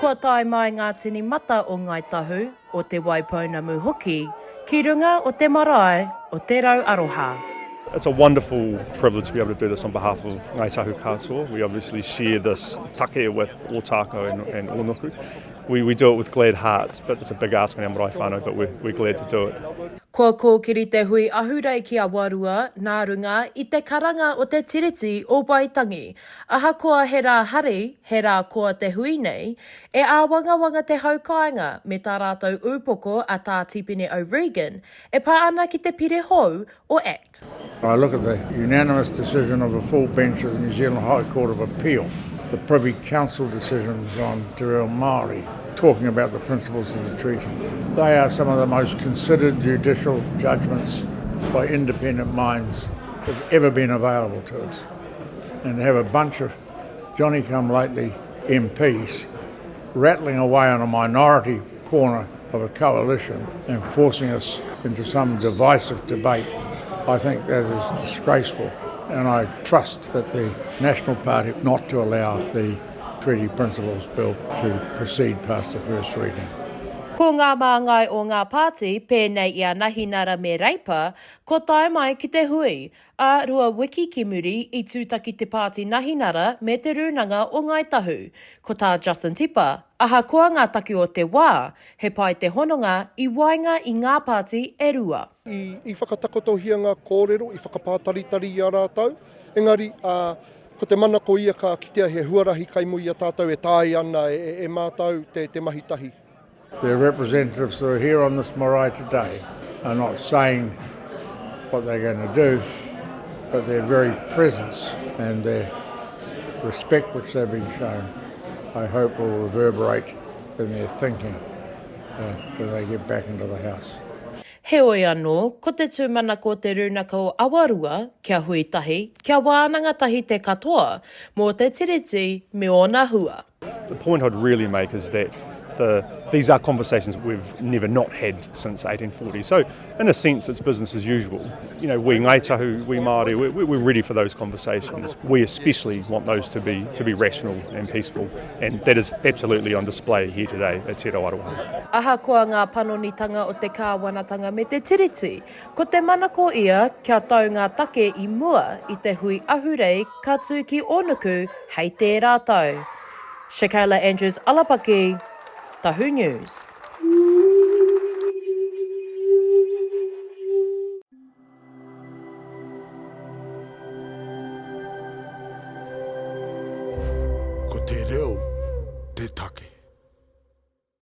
Kua tae mai ngā tini mata o Ngāi Tahu, o Te Waipounamu hoki, ki runga o te marae o Te Rau Aroha. It's a wonderful privilege to be able to do this on behalf of Ngāi Tahu katoa. We obviously share this take with Ōtākou and, and Ōnuku. We, we do it with glad hearts, but it's a big ask on our marae whānau, but we're, we're glad to do it. Kua kōkiri te hui ahurei ki Awarua nā runga i te karanga o te Tiriti o Waitangi. Ahakoa he rā hari, he rā koa te hui nei, e āwangawanga te hau kāinga me tā rātou ūpoko a Tā Tipene O'Regan e pā ana ki te pire hou o Act. I look at the unanimous decision of a full bench of the New Zealand High Court of Appeal, the Privy Council decisions on Te Reo Māori, talking about the principles of the treaty. They are some of the most considered judicial judgments by independent minds that have ever been available to us. And to have a bunch of Johnny-come-lately MPs rattling away on a minority corner of a coalition and forcing us into some divisive debate, I think that is disgraceful. And I trust that the National Party not to allow the Treaty Principles Bill to proceed past the first reading. Ko ngā māngai o ngā pāti, pēnei i a Nahinara me Reipa, kua tae mai ki te hui, Ā, rua wiki ki muri, i tūtaki te Pāti Nahinara me Te Rūnanga o Ngāi Tahu. Ko tā Justin Tipa, ahakoa ngā take o te wā, he pai te hononga i waenga i ngā pāti e rua. I whakatakotohia ngā kōrero, i whakapātaritari i a rātou, engari, ā, ko te manako ia ka kitea he huarahi kai mua i a tātou e taea ana e mātou te mahi tahi. The representatives who are here on this marae today are not saying what they're going to do, but their very presence and their respect which they've been shown, I hope will reverberate in their thinking uh, when they get back into the house. Heoi anō, ko te tūmanako o Te Rūnaka o Awarua kia hui tahi, kia wānanga tahi te katoa mō te Tiriti me ōna hua. The point I'd really make is that the, these are conversations we've never not had since 1840. So, in a sense, it's business as usual. You know, we Ngāi Tahu, we Māori, we, we're ready for those conversations. We especially want those to be, to be rational and peaceful, and that is absolutely on display here today at Te Rau Aroha. Ahakoa ngā panonitanga o te kāwanatanga me te Tiriti, ko te manako ia kia tau ngā take i mua i te hui ahurei ka tū ki Ōnuku hei tērā tau. Shakayla Andrews Alapaki, Tahu News. Ko te reo te take.